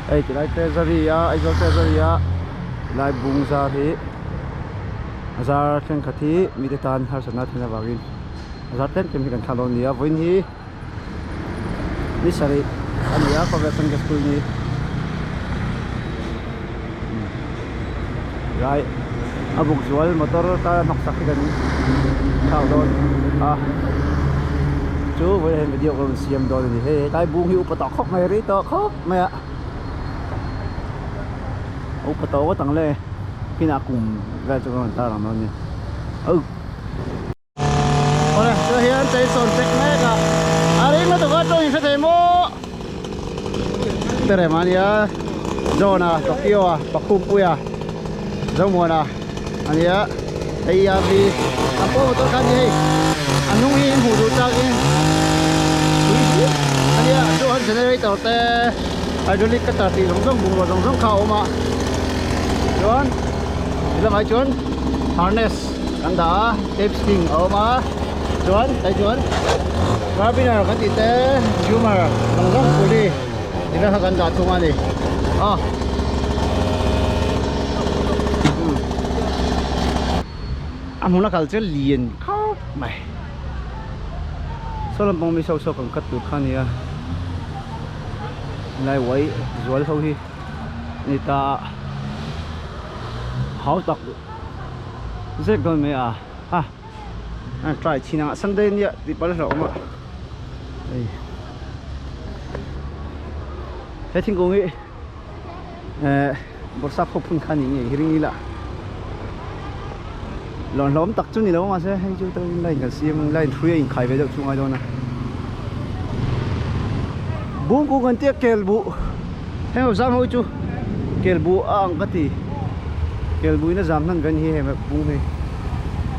Hei tilai treasury a Aizawl treasury a tilai bung zar hi a zar thenkhat hi mite tan harsatna a thlen avangin a zar tlem tlem hi kan thla dawn a ni a vawiin hi ni sarih a ni a khawvel sunday school ni lai a buk zual motor tana hnawksak hi kan thlak dawn a chu vawiin hian video ka rawn siam dawn a ni hei tlai bung hi upa tawh khawp mai rei tawh khawp mai a upa tawh ngawt ang le kinah kum vel chu ka rawn tar ang dawn a ni oh. Awle chu hian chainsaw check mek a a ring lutuk a tawng in hre thei maw terem a nia John a Tokyo a Pakhumpuia Zomuana a nia hei a vi a pawh motor kha a ni hei a hnung hi in hmuh duh chak in a nia chuan generator te hydraulic cutter tih zawng zawng bungrua zawng zawng kha a awm a chuan lamah hi chuan harness. Kan dah a tape sting a awm a chuan tai chuan carabiner kan tih te jumar zawng zawng pulley tih vel kha kan dah thung a ni a a hmun a kal chu lian khawp mai saw lampang mi saw saw kan cut tur kha a ni a helai uai zual ho hi a ni ta a hau tak. Zek dawn mai a a an try thin ang sunday nia tih pal hlauh awm a hei he thingkung hi eh bawrhsap ho phun kha ni ngei hi ring ila lawn hlawm tak chu ni lo mahse hei chu tawngin line kan siam line hrui a inkhai ve deuh chu ngai dawn a bungkung kan tia kel buh Heng ho zam ho hi chu kel bu a ang ka ti kel bu in a zam hnan ven hi hei bung hi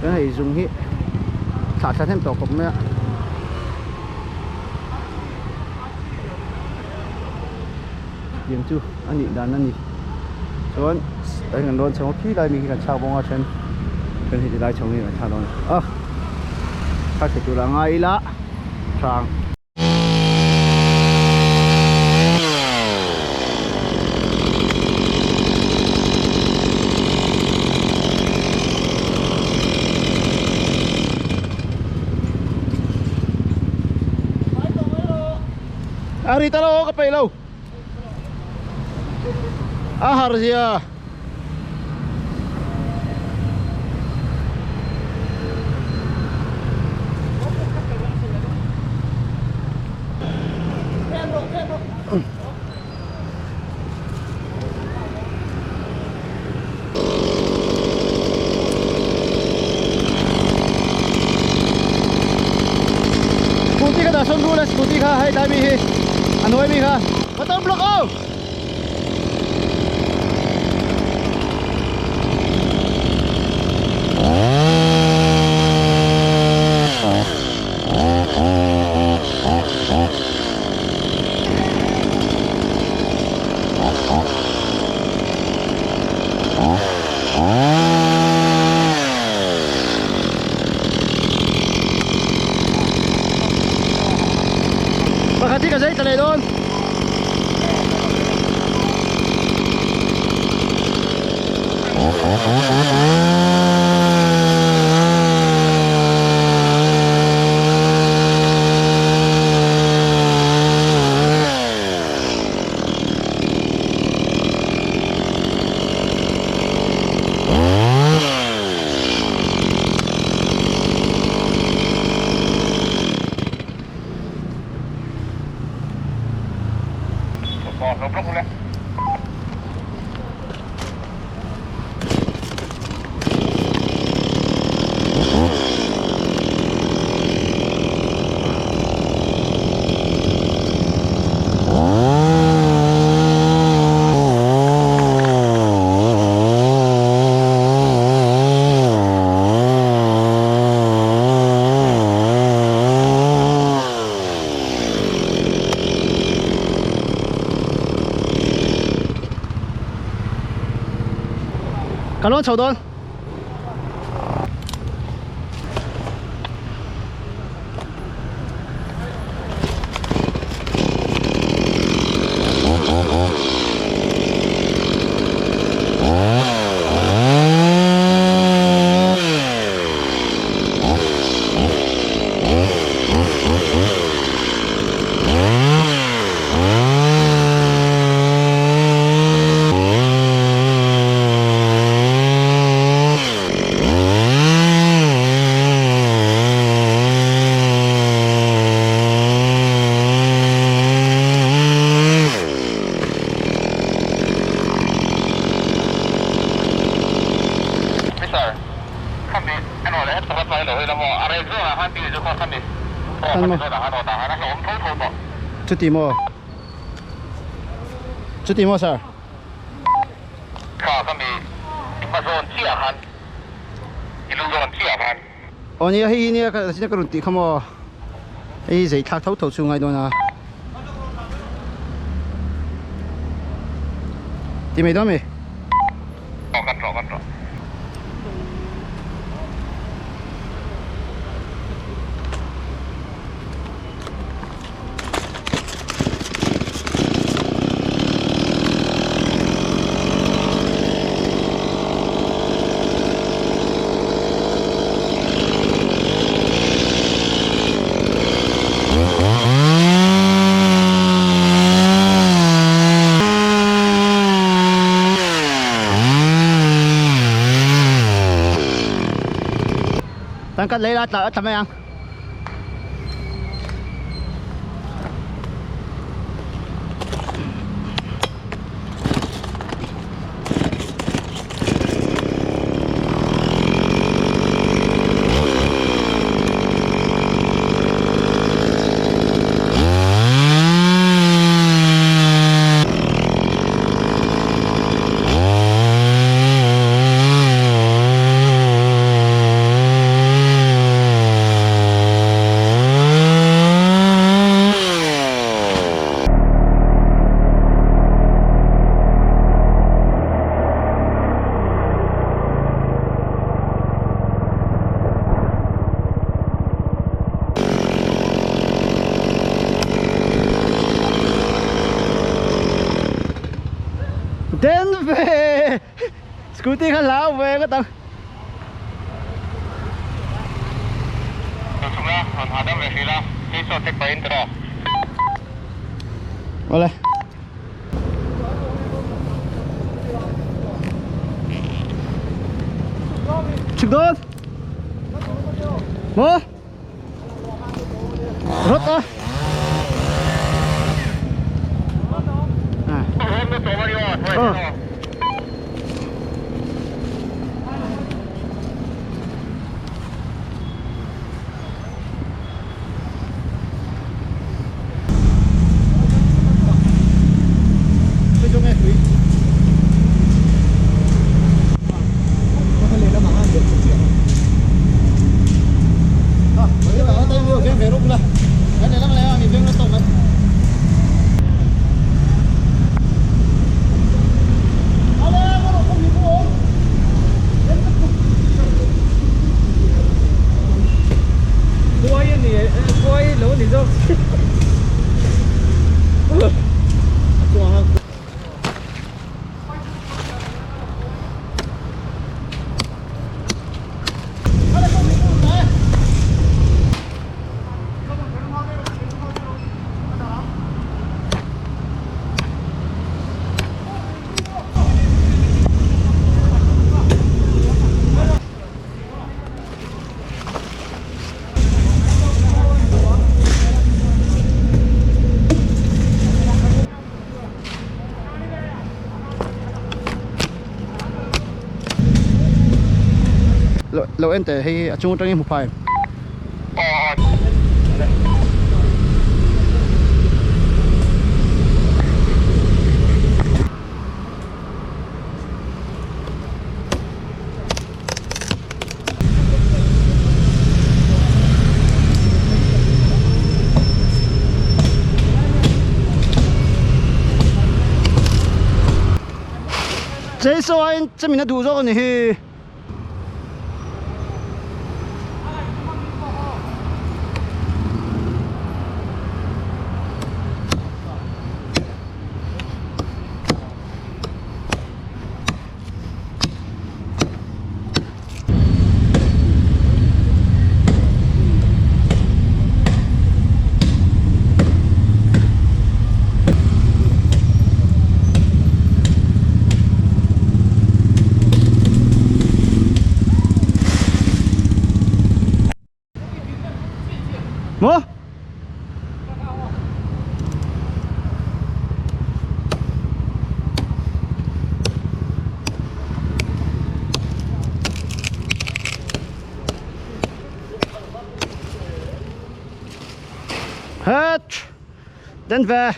chuan hei zung hi thlah thla hnem tawh khawp mai a. Tiang chu a nih dan a ni chuan heng kan rawn chho khi lai mi khi kan chhak bawng a then then heti lai chho hi kan chhak dawn a thlak thei tur a ngai ila hrang. A ri ta lo ka peih lo a har zia. Scooty kha dah sawn rul a scooty kha hei tlai mi hi a hnuai mi kha motor block aw. Pakhat hi ka zai ta leh dawn. Ka lawn chho dawn. Chuti maw? Chuti maw sir? Aw nia hei hi nia ka ka rawn tih kha maw hei hi zei thlak tho tho chu ngai dawn a ti mai dawn mi. Tangkat lei la tla tla mai ang. Den ve Scooty kha hlau ve ngawt ang. Awle. Chhuk dawn. Maw? Rawt a. Ờ. Lo en teh hei a chung atangin hmu phai. Chainsaw aiin chemin a duh zawk a ni hi. Ten ve.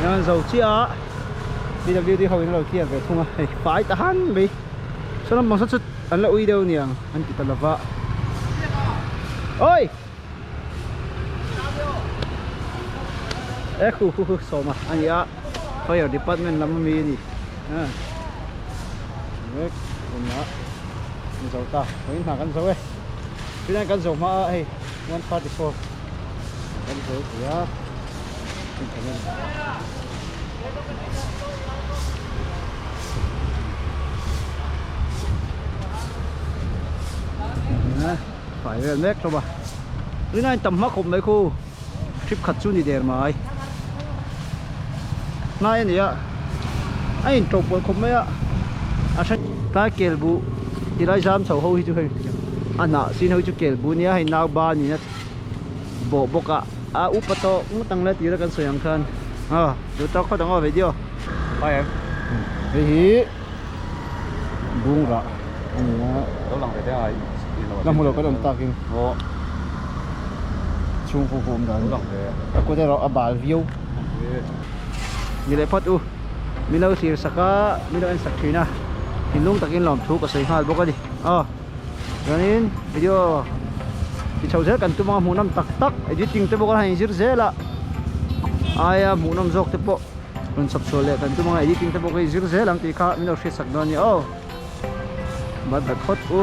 Yan zo chiah a PWD ho in lo clear ve thung a hei fai ta han mai saw lampang saw chu an la ui deuh niang an ti ta lova oi e khu khu khu sawma a ni a fire department lam ami a ni mek tunah kan zo ta vawiin hna kan zo e tunah kan zo hma a hei 1:34 kan zo thei a Fai vel mek hlawm a tunah in tam hma khawp mai khu trip khat chu ni der mai hnai a ni a a in to pawlh khawp mai a a then tlai kel buh ti lai zam chho ho hi chu hei a hnah sin ho hi chu kel buh a nia hei nau ba niin a bawh bawk a a upa tawh ngawt ang le tira kan sawi ang khan a chu tawk phawt ang aw video Hai em hei hi bungrah a ni a lo lang ve te a la hmu lo kan awm takin aw chhung pawh awm dan lo lang ve a kut erawh a bal viau ni leh phawt u min lo thlir sak a min lo en sak thin a thinlung takin lawmthu ka sawi nghal bawk a ni aw. Chuanin video ti chho zel kan tum anga hmuhnawm tak tak editing te pawh kan han inzir zel a aia hmuhnawm zawk te pawh rawn chhawp chhuah leh kan tum anga editing te pawh ka inzir zel ang tih kha min lo hriat sak dawn a ni aw bye bye phawt u.